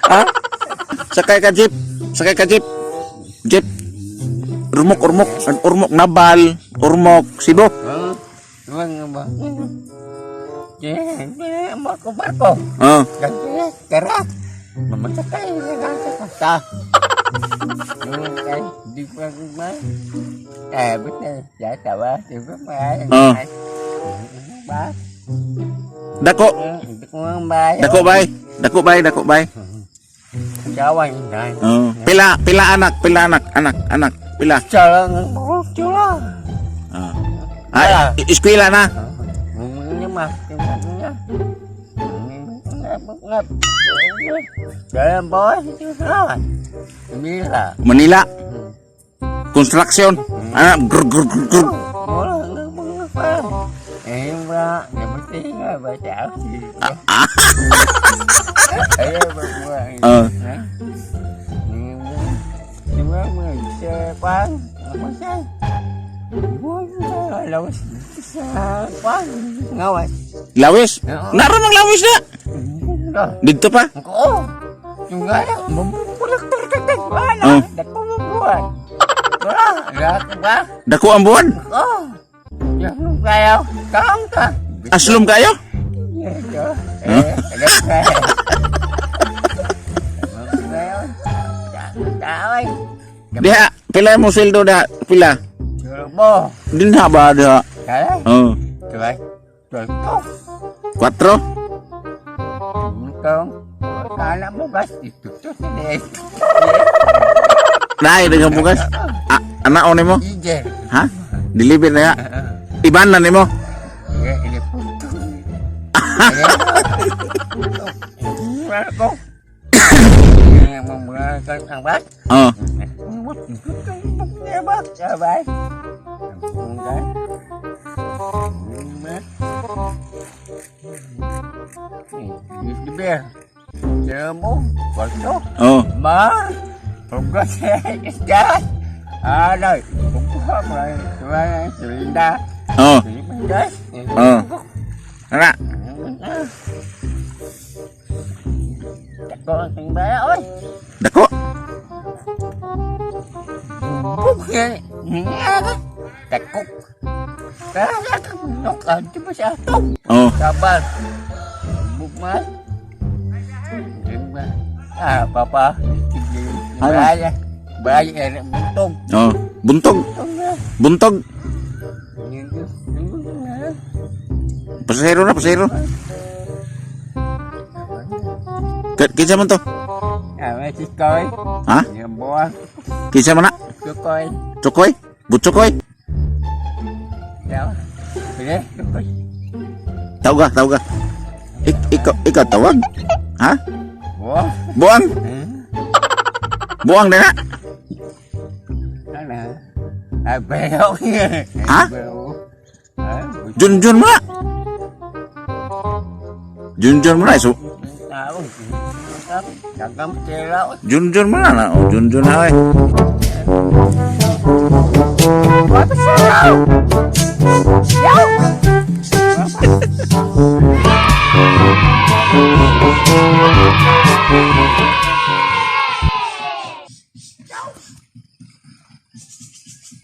Ha? Sakay ka jeep. Sakay ka jeep. Jeep. Ormoc, Ormoc, Ormoc Nabal, Ormoc, Cebu. Marco Marco. Oh. Tara. Mamasakay sa di pa ba? Eh, betul. Ya, tawa. Di pa ba? Oh. Ba? Dako. Hindi ko nga ba? Dako bay. Dako bay, dako bay. Jawan dai. Oh. Pila, pila anak, pila anak, anak, anak, pila. Jalan chula. Ah. Ah, eskwela na. Nhưng mà Jalan boy chula. Mila. Manila. Construction. Ah, grr, grr, grr, grr. Em ra, em mới tiếng rồi bà chảo gì. Ờ. Ngawas. Lawis. Naro mang lawis na. Dito pa. Oo. Yung nga, mamulak talaga. Wala. Oh. Dako mo buwan. Wala. Lahat ba? Dako ang buwan. Oo. Yan kayo. Kaong ka. Aslom kayo? Ito. Eh, alam ka. Taway. Diha, pila mo sweldo da? Pila? Turbo. Dinha ba diha? Kaya? Oh. Tuway. Turbo. Kwatro? Ikaw. Kala mo gas. Ito to. Dai dengan bugas. Ah, anak nimo? Ijer. Ha? Deliver na ya. Iban na nimo. Ini puto. Ako. Ang bat. Oh. Sabay. Oh. Mar. Oh. Oh. Ana. Dako ang baya oy. Dako. Bukay. Dako. Nok anti pa siya to. Oh. Sabar. Bukmas. Ah, papa. Ano? Bahaya. Bahaya eh, buntong. Oh. Buntog. Buntong na. Buntog. Pasahero na, pasahero. Kinsa man to? Ah, may sikoy. Ha? Yung buwan. Kinsa man na? Sukoy. Tsukoy? Butsukoy? Daw. Sige, sukoy. Tawag ka, tawag ka. Ikaw tawag? Ha? Buwan. Buang? Hmm? Buang na na? Ano? Ah, bayaw. Ha? Bayaw. Ah, Junjun mo na. Junjun mo na. So, tao. Dagang sila. Junjun mo na na. Oh, Junjun na eh. What the hell?